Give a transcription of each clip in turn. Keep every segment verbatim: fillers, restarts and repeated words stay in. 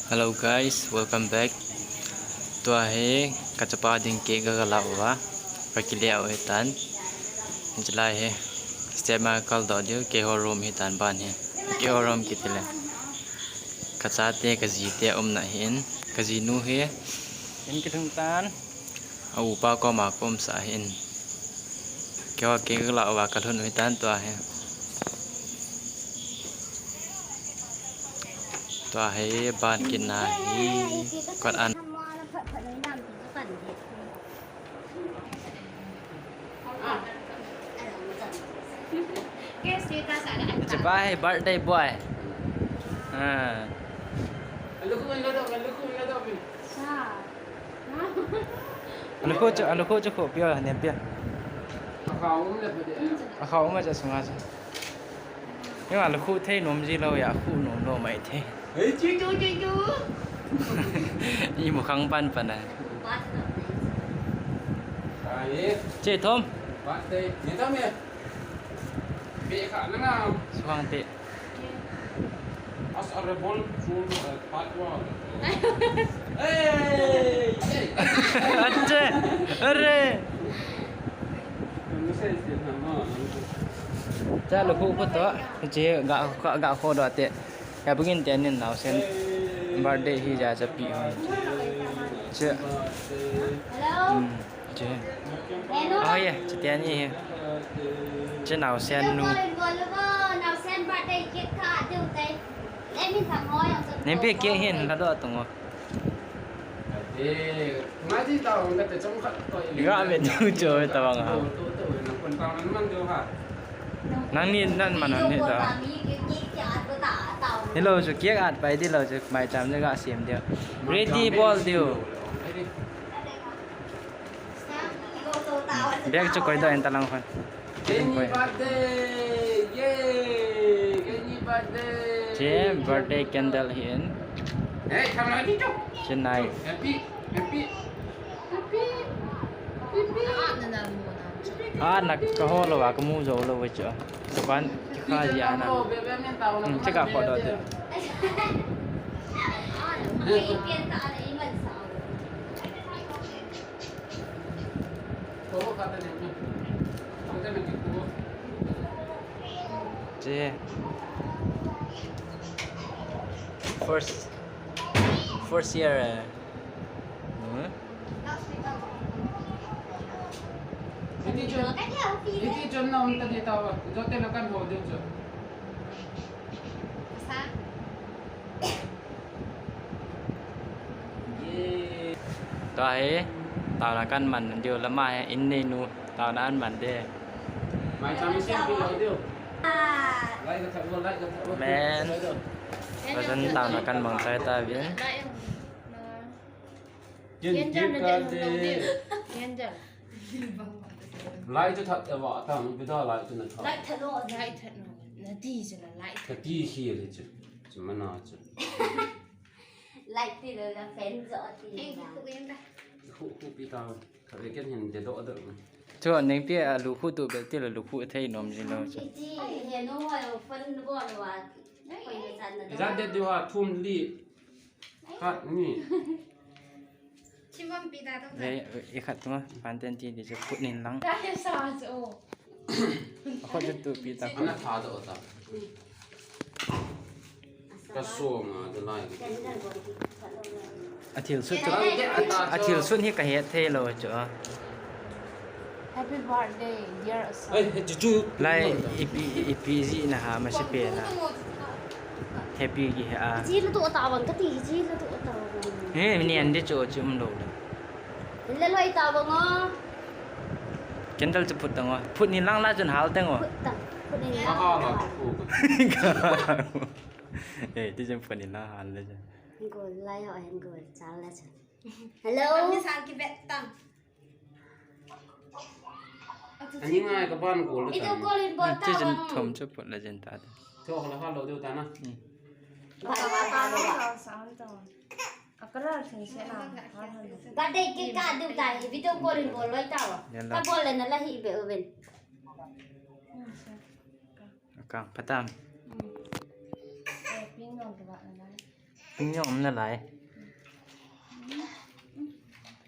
Hello guys, welcome back. Tua hi kachapa ding cake ka la uva, ka kile u hitan. Chulai hi step ma kal do diu, keiho room hitan ban hi. Keiho room kiti le. Kachate, kajite umna hin. Kajinu hi. In kithung tan. A upa koma ka umsa hin. Keiho cake ka la uva ka lhun u hitan tua hi. Tua hi ban kitna hi kot an. Chapa hi birthday boy. Ah. Alukhu chu, alukhu chu khu pia, ne pia. Akhau um le pha de. Akhau um cha sunga cha. Yo, alukhu thei nom ji lou ya, khu nom lou mai thei. Hei, chi, chi, chi, chi. I mu khang pan pan a. Ai. Che thom. Birthday. Ni thom e. Be kha na na. Suang te. As a rebel from, uh, part one. Hey! Hey! Ache! Are! Cha lukhu ko to. Che ga, ga, ga kho do te. Ya bugin te nin naosen. Birthday hi ja cha pi ho. Che. Hello. Hmm. Che. Hello. Oh, yeah, che te ni hi. Che naosen nu. Naosen birthday cake kha deu tai. Let me come home. Nen pe cake hin la do tung o. Ga ve tu cho ve ta bang ha. Nang ni nan man ni ta. Hello, chu cake at pai di lo chu mai cham je ga sem deu. Ready bol deu. Bag chu koi do en ta lang khon. Kenny birthday! Yay! Kenny birthday! Che birthday candle hi en. Hey, come on, Tito. Che nai. Happy, happy, happy, happy. Ah, na ka ho lo wa ka mu jo lo wa chu. Dukan ki kha ji ana. Hmm, che ka kho do te. Che. First, first year, eh. Hmm? Iti chun, iti chun na unta di tawa. Jote na kan ho di chun. Tua hi, taona kan man diu lama hi, in nei nu, taona an man de. Mai cham sim pi lo diu. Lai ka thak lo, lai ka thak lo. Men. Pasan taona kan mang chai ta vin. Yin ki ka de. Lai chu that ta va ta, mi da lai chu na tha. Lai that lo, lai that lo. Na ti chu la lai. Ka ti hi le chu. Chu mana chu. Like ti lo la fan jo ti la. Khu, khu pi ta. Ka ve ken hin de do do. Chu neng pi a lukhu tu be ti la lukhu thei nom ji lo chu. Ti he no wa fan go lo wa. Koi me chan na. Ja de du ha thum li. Khat ni. Chimam pi ta tong. Ve, i khat tu ma, pan ten ti di chu phut nin lang. Ta he sa chu. A khut chu tu pi ta. Ana tha do ta. Ka so nga de lai. A thil sut chu, a, a thil sut hi ka het thei lo chu. Happy birthday, dear Asam. Ai, he chu chu. Lai, ipi, ipi ji na ha ma se pe na. Happy ki he a. Ji la tu ta bang ka ti, ji la tu ta bang. He, ni an de chu chu um lo le. Le loi ta bang o. Candle chu phut tang o. Phut ni lang la chun hal tang o. Phut tang. Phut ni lang. Ka ha la chu. Eh, ti chun phut ni lang hal le chun. Gol lai ho hen gol chal le chun. Hello. Ani sang ki vet tang. Ani ngai ka ban gol le tang. Video call in bol ta. Ti chun thom chu phut le chun ta. Thok la ha lo deu ta na. Ba ba ba ba. Sa ta. Akara thing se na, ha ha. Birthday cake ka diu tai, video call in bol loi tao. Ka bol le na la hi be uben. Akang patam. Eh, pin nong ka ba na. Ning yong na lai.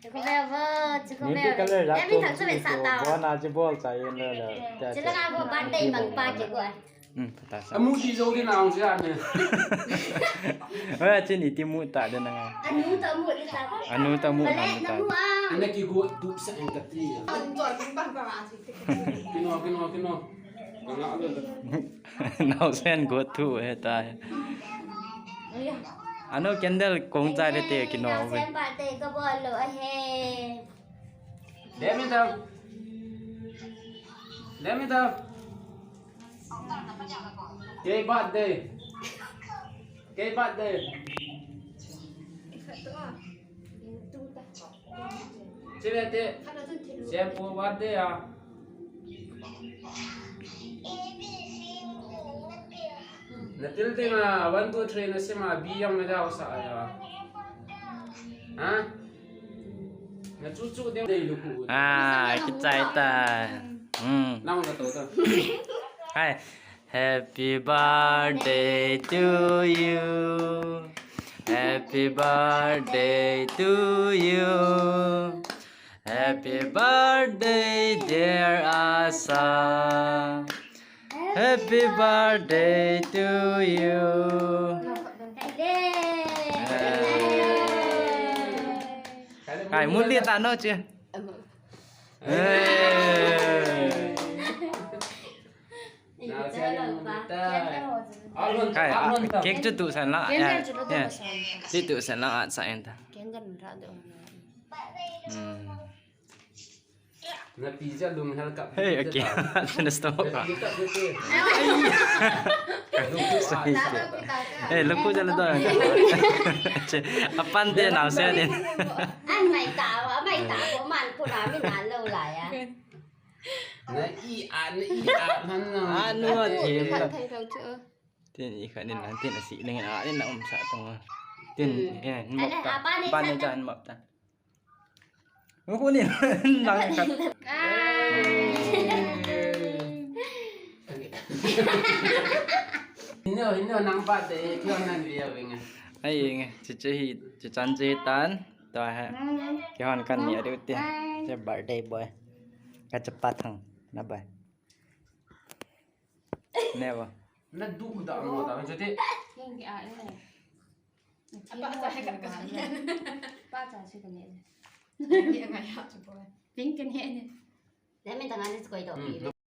Chiko ve vo, chiko ve. Ni pi color la. Em, mi thang chu ve sa ta. Bo na chi bol cha yin la la. Chi la ka bo birthday mang pa ke ko. Hmm, ta sa. Amu ti zo di na ang sia ne. Oi, chi ni ti mu ta de na nga. Anu ta mu di ta. Anu ta mu na mu ta. Ana ki go tu sa en ka ti. Kino, kino, kino. Naosen go tu he ta. Anu candle kong cha de te kino. Naosen birthday ka bol lo ahe. Let me down. Let me down. Kei birthday. Kei birthday. Chile te. Siampu birthday a. Na til ding a, one, two, three na sim a, B yang na jaw sa a. Ha? Na chu chu ding dei lu ku. Ah, kichai ta. Hmm. Nang na to ta. Hai. Happy birthday to you. Happy birthday to you. Happy birthday, dear Asa. Happy birthday to you. Hai, muli ta no che. Hey. Hai, cake chu tu san la. Cake chu tu tu san la, at sa en ta. Hmm. Na pi ja lung hal kap. Hey, okay. Na stop ka. Hey, luku ja la da. Apan te na se din. An mai ta, mai ta ko man ko na mi na lo la ya. Na i a, na i a, man na. Anu a thei. Thei thei chu. Tin i kha nin na, tin a si ning a, nin na um sa tong. Tin, eh, mop ta. Ban ni jan mop ta. Ko ni nang kha. Hino, hino nang pa te, kyo nan via vinga. Ai, nge, chiche hi, chichan che tan. To ha. Kihon kan ni adu te. Che birthday boy. Ka chapa thang na boy. Never. Na du da mo ta, je te. King ki a ne. Apa sa ka ka. Pa sa si ka ne. King ki a ngai ha chu boy. Pink ka ne ne. Dai me ta ngai ko do.